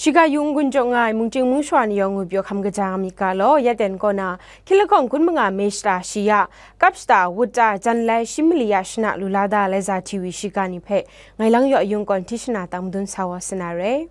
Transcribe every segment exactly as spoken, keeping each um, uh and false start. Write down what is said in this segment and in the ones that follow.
Shiga yung gun jawng nga ai mungchying mungshwa ni yawng ngwi pyaw hkam kaja nga myit ga law, ya ten kaw na, hkying lahkawng kun manga May shata shi ya, kap shata wut ta jan lai shi mali ya shana lu la da lai za T V shiga ni hpe, ngai lang yaw yung kawn hti shana tang madun sa wa sa na re.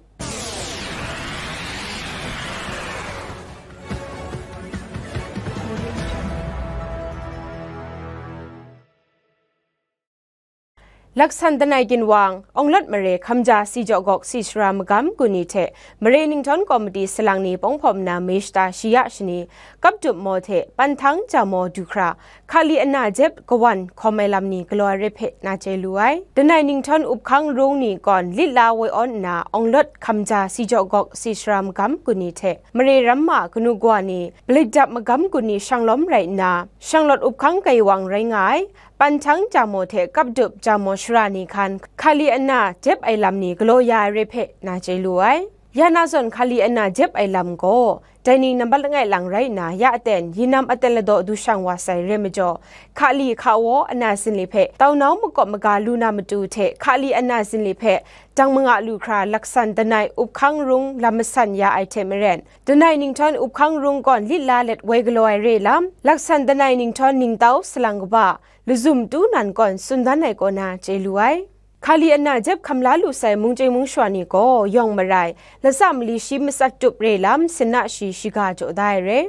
Laksan Danai Ginwang, Awng Lawt Mare, Hkamja Si Jaw Gawk Si Sara Magam gun ni hte Mare Ninghtawng Komiti salang ni pawng hpawm nna May shata shi ya shani, Kap Dup Maw hte Panhtang Ja Maw du hkra, Hkali Ana Jep Kawan hkawm ai lam ni galaw ai re hpe na chye lu ai. Danai Ninghtawng Up Hkang Rung ni gawn lit la woi awn nna, Awng Lawt Hkamja Si Jaw Gawk Si Sara Magam gun ni hte Mare Ramma Kanu Kawa ni, Balikdap Magam gun ni shanglawm rai nna, Shanglawt Up Hkang Kaiwang rai nga ai, Panhtang Ja Maw hte Kap Dup Ja Maw shara ni hkan Hkali Ana Jep ai lam ni galaw ya ai re hpe na chye lu ai. Ya na zawn Hkali Ana Jep ai lam gaw, dai ning nambat langai lang rai nna, ya aten, yinam aten ladaw du shang wa sai re majaw, hkali hkawo ana zinli hpe taunau makawp maga lu na matu hte hkali ana zinli hpe dang manga lu hkra laksan danai Up Hkang Rung lam masan ya ai hte maren, Danai Ninghtawng Up Hkang Rung gawn lit la let woi galaw ai re lam, laksan Danai Ninghtawng Ningtau Salang Kaba, Lazum Tu Nan gawn tsun dan ai kaw na chye lu ai. Hkali Ana Jep hkam la lu sai mungchying mungshwa ni gaw yawng marai, latsa mali shi matsat tup re lam, sinna shi shiga jaw da ai re.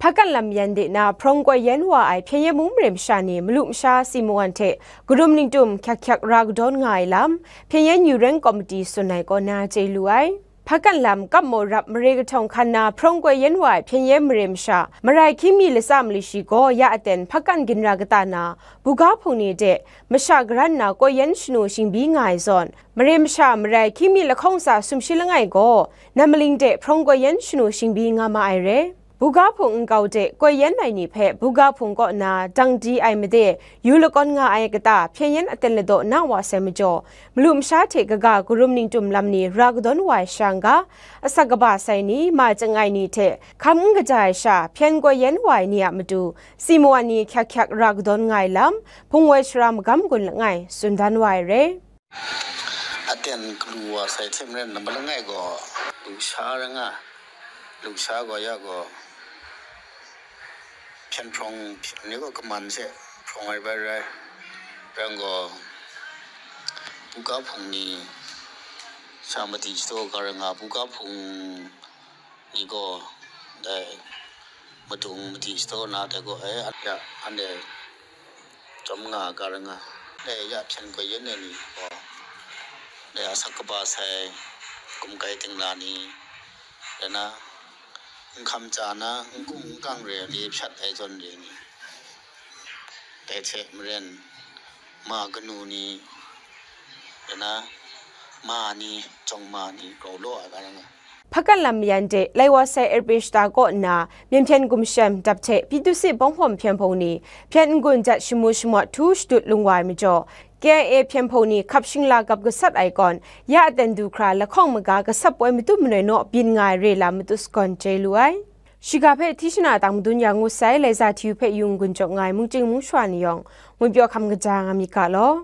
Hpakan lam yan de na hprawng koi yan wa ai Hpyen Yen mung mare masha ni malu masha si mawan hte karum ningtum hkyak hkyak ra kadawn nga ai lam, Hpyen Yen Yu Reng Komiti tsun ai kaw na chye lu ai. Hpakan lam Kap Maw Rap mare kahtawng hkan na hprawng koi yan wa ai Hpyen Yen mare masha, marai hkying mi latsa mali shi gaw ya aten hpakan ginra kata na, buga hpung ni de masha garan na koi yan shanu shingbyi nga ai zawn, mare masha marai hkying mi lahkawng tsa sumshi langai gaw, Nammaling de hprawng koi yan shanu shingbyi nga ma ai re. Buga hpung nkau de koi yan ai ni hpe buga hpung kaw na dang di ai made, yu lakawn nga ai kata hpyen yan aten ladaw na wa sai majaw, malu masha hte kaga karum ningtum lam ni ra kadawn wa ai sha n ga, asak kaba sai ni, ma chyangai ni hte hkam n kaja ai sha hpyen koi yan wa ai ni a matu, si mawan ni hkyak hkyak ra kadawn nga ai lam, Hpung Woi Sara Magam gun langai tsun dan wa ai re. Aten galu wa sai hte maren, nambat langai gaw lusha ra nga, lusha gaw ya gaw, hpyen hprawng ni gaw kaman hte hprawng ai bai rai, rai gaw, buga hpung ni sha madi shadaw ga ra nga, buga hpung ni gaw dai madung madi shadaw na dai gaw, e, ya, anhte chyawm nga ga ra nga, dai ya hpyen koi yan ai ni gaw, dai asak kaba sai, gumkai dingla ni, dai na, n hkam chya na, n gung n gang re ai le hpyat ai zawn re ni, dai hte maren, ma kanu ni, dai na, ma ni, jawng ma ni, grau law ai ga ra nga. Hpakan lam mayan de, lai wa sai Erpeshta kaw nna, Myen hpyen gumshem dap hte Pyitusi Bonghpawm hpyen hpung ni, hpyen n-gun jat shamu shamawt htu shadut lung wa ai majaw, K I A hpyen hpung ni hkap shingla gap gasat ai kawn, ya aten du hkra lahkawng maga gasap poi matu manoi naw byin nga ai re lam matu sagawn chye lu ai. Shiga hpe hti shana tang madun ya ngut sai, Laiza Hti U hpe yung gun jaw nga ai mungchying mungshwa ni yawng, ngwi pyaw hkam kaja nga myit ga law.